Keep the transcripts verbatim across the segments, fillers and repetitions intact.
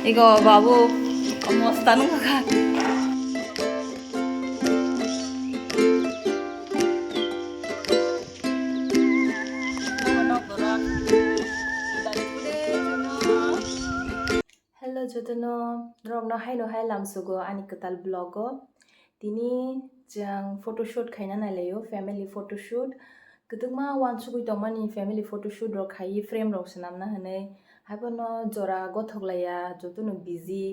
Ego babu, mosta nung kha. Hello jotono, norokno haino hai lamsugo ani kwtal vlog o. Tini chwng photoshoot khaina nailaio, family photoshoot. Kwtwkma uansugwi tongmani family photoshoot rok khaiwi frame rok swnamna hwnwi. Haiphano jora gothok laiya, jotono busy,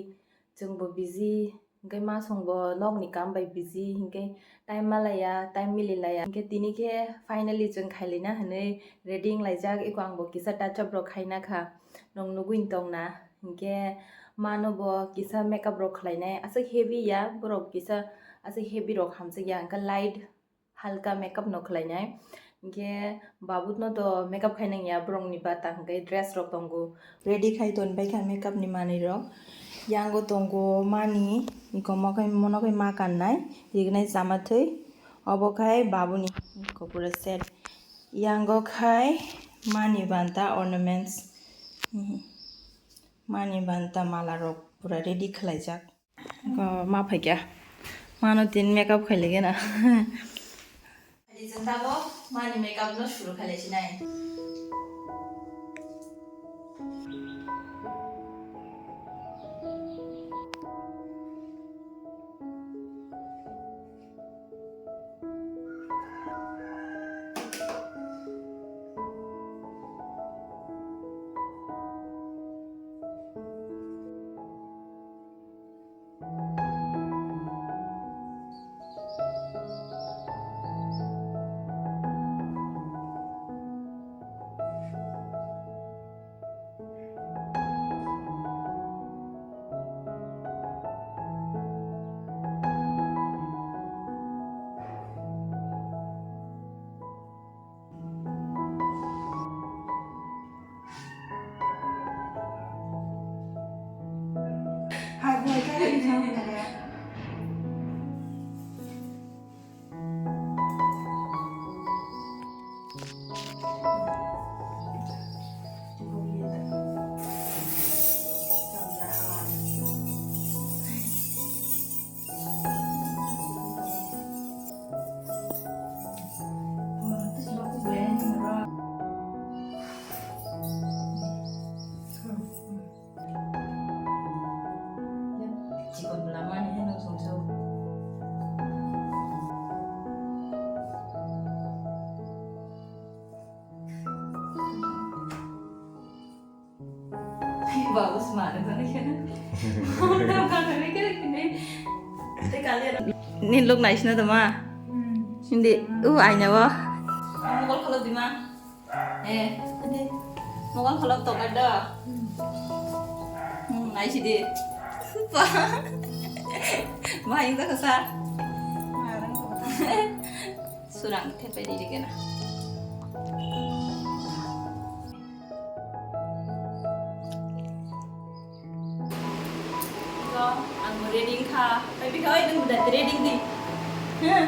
chwngbo busy, hwnkhe masongbo nokni kam bai busy, hwnkhe time malaiya, time mililaiya. Hwnkhe tini khe finally chwng khailina hwnwi ready wnglaijak, eko angbo kisa touch up rok khaina kha. Nwng nugwi tongna, hwnkhe mano bo kisa makeup rok khlainai, aswk heavy ya, borok kisa aswk heavy rok hamjak ya, hwnkhe light halka makeup no khlainai. Hwnkhe babut no to makeup khainang ya, borok ni bata hwnkhe dress rok tongo. Ready khai ton bai kha makeup ni manwi rok. Yango tongo mani, iko mo khai mono khai ma kannai, rignai chama thwi. Obo khai babuni kopura set. Yango khai mani banta ornaments. Mani banta mala rok pura ready khlaijak. Ko ma phaikya. Mano tin makeup khailege na. Rijeng tabo mani makeup no suru khailaisinai. Chikon bwlamani hai nung song sao. Babu sma nung nung khe. Ni look nice na tama. Hindi, uh, aina bo. Mobile kholo dima. Eh, ade. Mobile kholo tokar do. Hmm, nice di. Super. Bahai wngkha kasa. Surang thepai di kena. Iko, ang ready wngkha. Pai bika oi nung da ready di. Hah?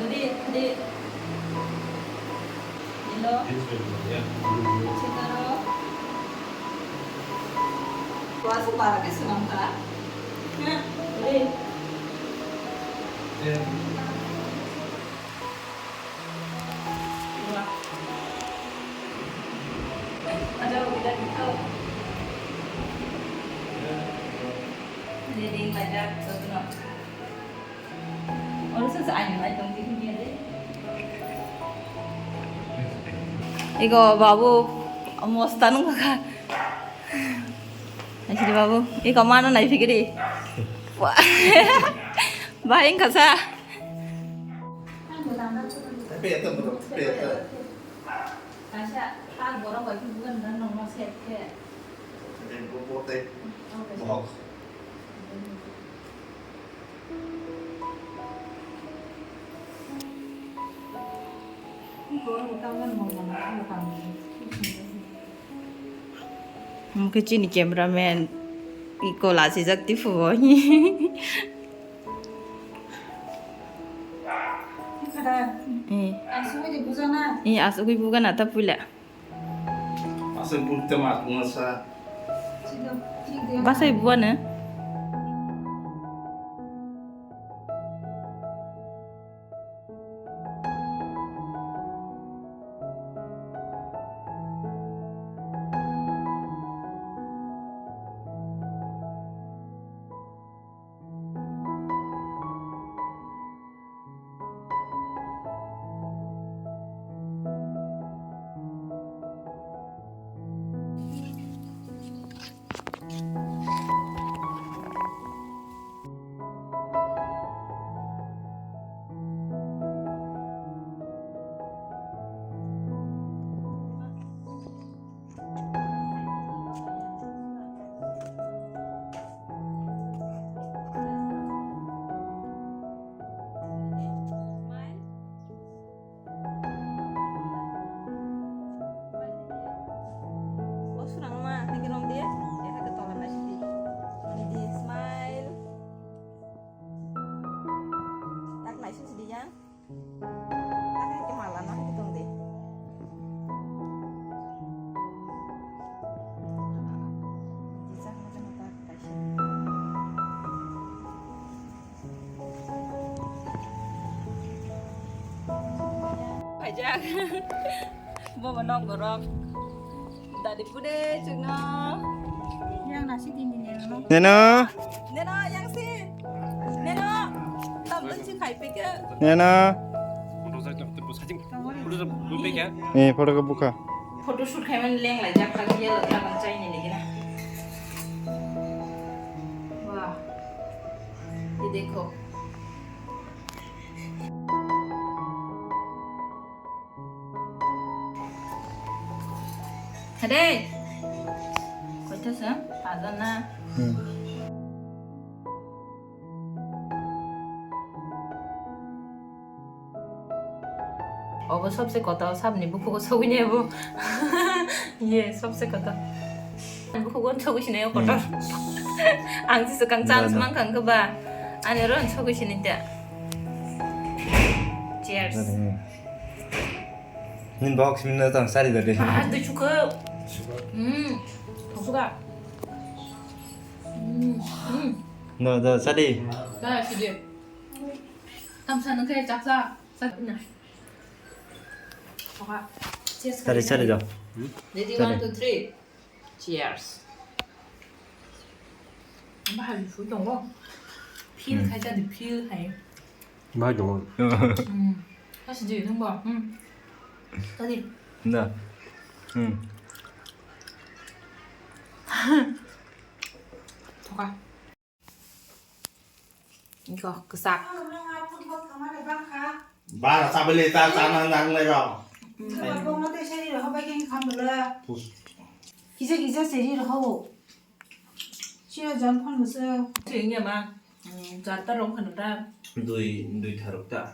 Ready, ready. Hello. Chitaro. Kuasa para ke sunam ka? Hah? Ready. Iko babu, mosta nung kha. Asli babu, iko mano nai fikiri. Bahai wngkha sa. Kaisa, ah, borok bai khe bugan dan nokno set khe. Bo, bo tei. Oh, kaisa. Bohok. Borok bukan kan mau mana, kan mau. Omo khe chini cameraman iko lachijak tiphubo. Eh. Eh, asugwi bugana ta puila. Aswk bukte ma tungsa. Basai buano. O swnam ma, thank you, nom de. Eka ke tola nai sidi. Nidi smile. Tak nai sidi yang. Tak ke mala nai sidi tong de. Jijak ma jang tak kaisa. Phaijak. Bobo nok borok. Dadi bude chukno. Yang nasi dini neno. Neno. Neno yang si. Neno. Tam tam si khai peke. Neno. Eh, photo ka buka. Photo shoot khai man leng lai jak tak ye lak tak chai ni lagi na. Wah. Ye dekho. Hade. Koita sa? Padan na. Hmm. Obo sobse kotor, sabni bukhugo sogwi nai bo. Ye, sobse kotor. Bukhugo sogwi sinai o kotor. Hmm. Ang jisukang chance mankha wngkha ba. Ani oro sogwi sinai ta. Cheers. Nin box min na tang sari da de. Ah, de chuka. Hmm. Suka. Hmm. Hmm. No, no, sari. Da, sidi. Tamsa nang kaya chaksa. Sari na. Oka. Cheers. Sari, sari da. Ready, sari. One, two, three. Cheers. Bahai su tongo. Feel khai jadi feel hai. Bahai tongo. Hmm. Kasi di nungbo. Hmm. Tadi. Nda. Hmm. Toka. Iko kesak. Bara sabele ta chana nang le rong. Kisa kisa seri roho. Sino jon phone musu. Sini ma. Jarta rong khano ta. Dui, dui tharok ta.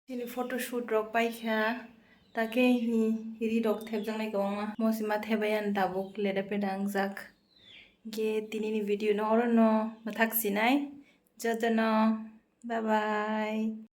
Chini photoshoot rok paikha, take hi ri rok thepjaknai kwbangma. Mosima thebaiya tabuk leda peda wngjak. Ge tinini video no oro no mwthak sinai. Jotono bye bye.